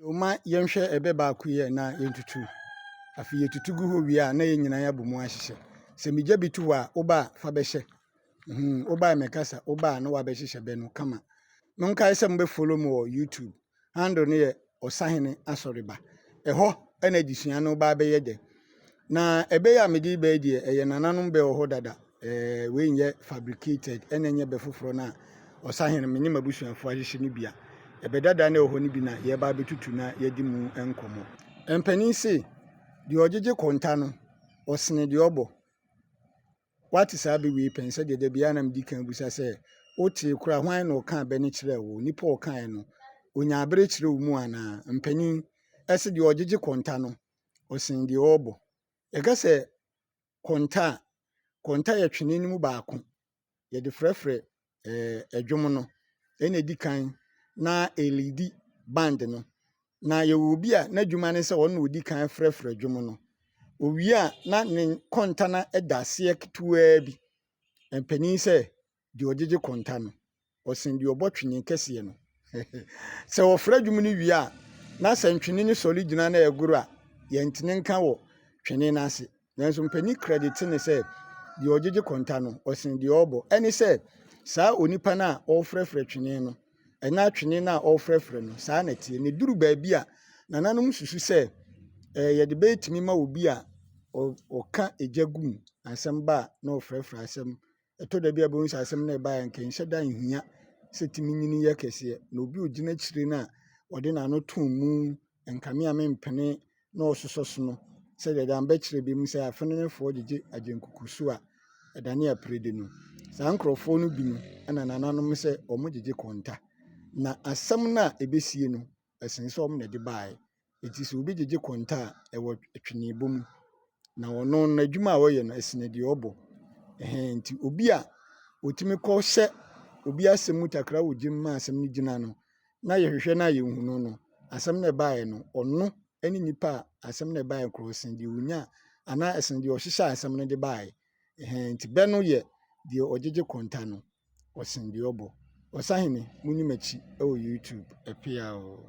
Momma yɛnhwɛ ɛbɛ baako yi ɛ na yɛntutu. Afei yɛtutu gu hɔ wie a, na yɛn nyinaa yɛabɔ mu ahyehyɛ. Sɛ megya bi to hɔ a, woba a fa bɛhyɛ. Woba a mɛkasa, woba a na woabɛhyehyɛ bɛ no kama. Monkae sɛ mobɛfollow me wɔ YouTube. Handle no yɛ Ɔsahene Asɔreba. Ɛhɔ na adesua no ba abɛyɛ dɛ. Na ɛbɛ yi a mede reba yi deɛ, ɛyɛ nananom bɛ wɔ hɔ dada. Ɛɛ wei nyɛ fabricated, ɛna ɛnyɛ bɛ foforɔ no a Ɔsahene me ne m'abusuafoɔ ahyehyɛ no bi a. Ɛbɛ dada no a ɛwɔ hɔ no bi na yɛreba abɛtutu na yɛadi mu nkɔmmɔ. Mpanin se, deɛ ɔgyegye kɔnta no, ɔsene deɛ ɔbɔ. Woate saa bɛ wei pɛn? Sɛdeɛ da biara na medi kan bisa sɛ, wotee koraa hwan na ɔkaa bɛ no kyerɛɛ wo? Nipa a ɔkaeɛ no, ɔnyaa bere kyerɛ wo mu anaa? Mpanin se deɛ ɔgyegye kɔnta no, ɔsen deɛ ɔrebɔ. Yɛka sɛ kɔnta a, kɔnta yɛ twene no mu baako. Yɛde frɛfrɛ ɛɛ dwom no. Ɛna ɛdi kan na ɛliidi band no. Na yɛwɔ obi a n'adwuma ne sɛ ɔno na ɔdi kan frɛfrɛ dwom no. Owie a na ne kɔnta no da aseɛ ketewaa bi. Mpanin sɛ deɛ ɔgyegye kɔnta no, ɔsen deɛ ɔbɔ twene kɛseɛ no. Sɛ wɔfrɛ dwom no wie a, na sɛ ntwene no sɔre gyina na ɛgoro a, yɛntene nka wɔ twene no ase. Nanso mpanin credit ne sɛ deɛ ɔgyegye kɔnta no, ɔsen deɛ ɔrebɔ. Ɛne sɛ saa onipa no a ɔrefrɛfrɛ twene no, ɛna twene no a ɔrefrɛfrɛ no, saa na ɛteɛ. Na ɛduru baabi a, nananom susu sɛ yɛde bɛtumi ma obi a ɔka egya gu mu asɛm ba a na ɔfrɛfrɛ asɛm. Ɛtɔ da bi a wobɛhu sɛ asɛm no a ɛbaeɛ nka ɛnhyɛ da nhia sɛ ɛtumi nyini yɛ kɛseɛ. Na obi a ɔgyina akyire no a ɔde n'ano too mu, nkame a mempene na ɔsosɔ so no, sɛdeɛ da mbɛkyerɛ bi mu sɛ afenenefoɔ gyegye agyenkuku so a ɛdane apirede no. Saa nkurɔfoɔ no bi no ɛna nananom sɛ wɔgyegye kɔnta. Na asɛm no a ɛbɛsie no, ɛsen sɛ wɔn na ɛde baeɛ. Enti sɛ obi gyegye kɔnta a, ɛwɔ twenebɔ mu. Na ɔno n'adwuma a ɔyɛ no, ɛsene deɛ ɔbɔ. Ɛhɛn nti obi a ɔtumi kɔhyɛ obi asɛm mu takra wɔ gyem ma asɛm no gyina no, na yɛhwehwɛ no a yɛnhu no no, asɛm no a ɛbaeɛ no, ɔno ne nipa a asɛm no a ɛbaeɛ korɔ ɔsen deɛ ɔnya anaa ɛsen deɛ ɔhyehyɛ asɛm no de baeɛ. Ɛhɛn nti bɛ no yɛ deɛ ɔgyegye kɔnta no, ɔsen deɛ ɔbɔ. Ɔsahene, monni m'akyi wɔ YouTube. Ɛpea o.